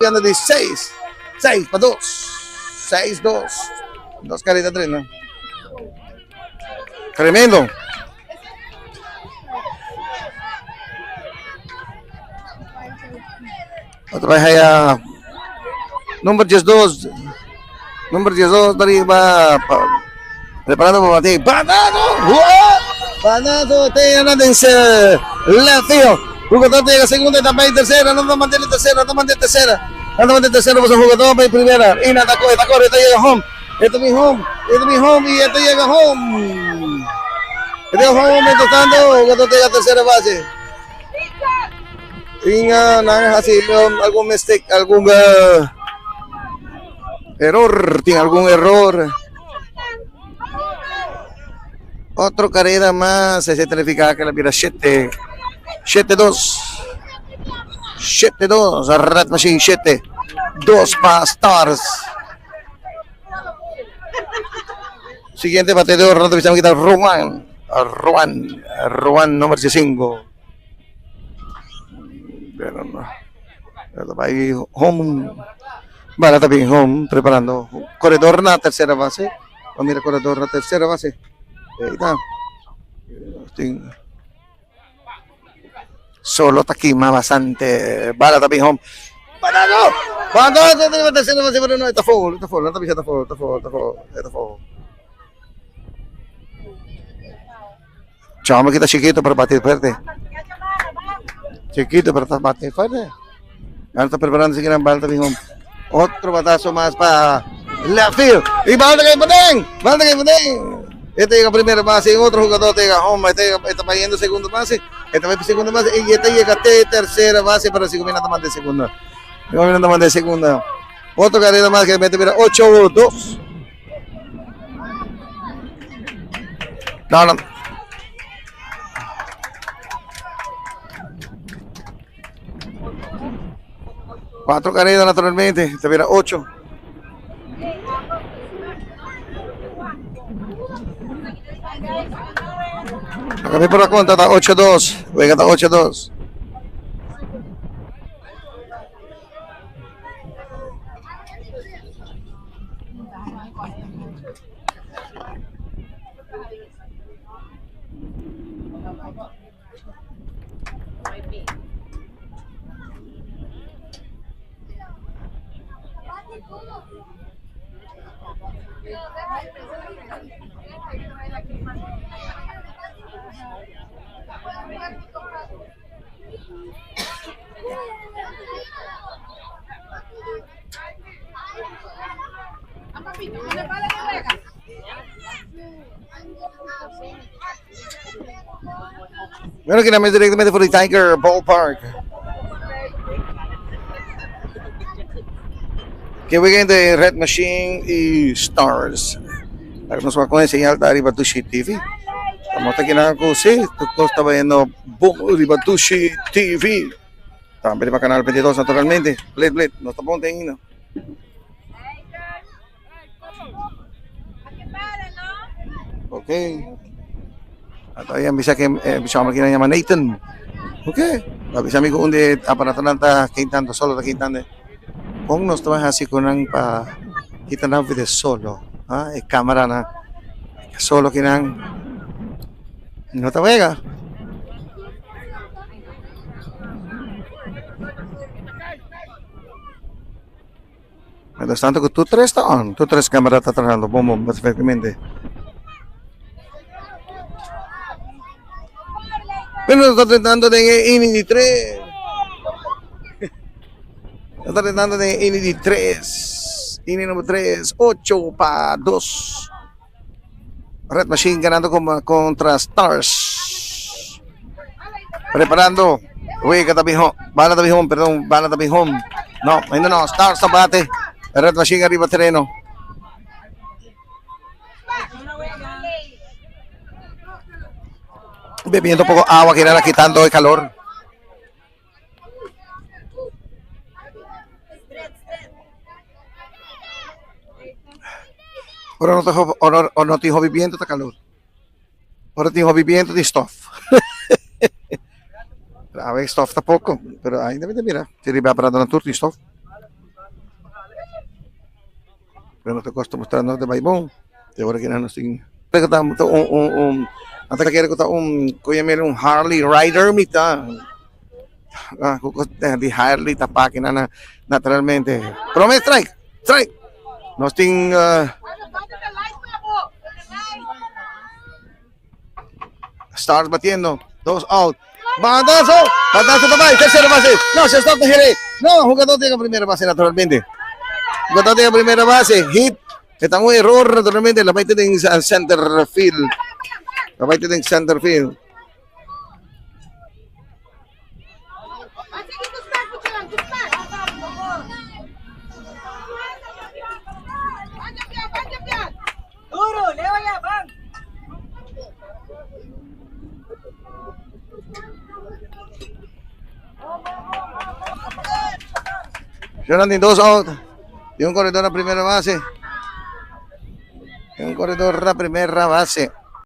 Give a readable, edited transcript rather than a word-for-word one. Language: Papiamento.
papiando di 6. 6 pa 2. 6, 2. Dos carita drenta. Tremendo. Otro bai haya number 12. Number 12 riba preparando pa bati. Batazo! Batazo! Te den left field. Jugador llega segunda, está para tercera, no mantiene tercera, no mantiene tercera. No mantiene tercera, pues el jugador va en primera. Y nada, corre, está corre, está llega home. Esto es mi home, esto es mi home y esto llega home. Este llega home, mientras tanto, jugador llega a tercera base. Inga, nada, así, algún mistake, algún error, tiene algún error. Otro carrera más, se significa que la mira 7, 7-2. 7-2, Red Machine 7, 2 pa Stars. Siguiente bateador, no te quitar Ruan. Ruan, Ruan número 5. Pero no. Ahí home. Bala también home, preparando. Corredor na tercera base. O mira, corredor na tercera base. Ahí está. Solo ta kima bastante. Bala también home. ¡Batazo! ¡Batazo! Tercera base, pero no, está foul, está foul, no está está foul, está foul, está foul, está foul. Chamo kita chiquito para batir fuerte. Chiquito pero está batir fuerte. Ahora está preparándose que gran bala también home. Otro batazo más para left field. Y bala que paden. Bala que paden. Este llega a primera base, otro jugador llega home, este está yendo segunda base, este va a segunda base y este llega a tercera base para seguir mirando más de segunda. Mirando más de segunda. Otro carrera más que mete, mira, 8-2. No, no. Cuatro carreras naturalmente, se viera 8. Acá por la cuenta está 8-2. Venga, está 8-2. Bueno, que directamente por el Tiger Ballpark. Que weekend de Red Machine y Stars. Nos va a enseñar riba Dushi TV. Estamos aquí en la sí, está viendo Boom riba Dushi TV. También para Canal 22 naturalmente. Blit, blit, no está poniendo. Ok. At ayan, bisa que bisa mo llama Nathan. Ok. Bisa mi kung di aparato nanta quintando solo ta quintando. Kung nos trabaja así con ang pa kita na video solo, ah, e cámara na solo kinang no ta wega. Mientras tanto que tú tres está on, tú tres cámara está trabajando, bom, bom, perfectamente. Pero está tratando de inning de 3. Está tratando de inning de 3. Inning número 3. 8 pa 2. Red Machine ganando contra Stars. Preparando. Uy, katabi home. Bala tabi home, perdón. Bala tabi home. No, hindi no. Stars sa bate. Red Machine arriba terreno. Bebiendo poco agua que era quitando el calor. Ahora no te o no te viviendo está calor. Ahora te viviendo de stof. A ver, stof tampoco, pero ainda mira, se riba para na turno stof. Pero nos ta kosta mustra nos ta bai bon. Te ora kina nos tin ku ta un un un nan ta kere ku ta un ku yam'el un Harley Rider mi ta di Harley ta paki nan naturalmente. Prome strike strike nos tin Stars batiendo dos out. Batazo batazo ta bai tercera base no se stop ta hire no jugador llega primera base naturalmente jugador llega primera base hit. E ta un error naturalmente la bai den center field. La bai den center field. Jonathan tin dos out. Tin un corredor na primera base. Tin un corredor na primera base.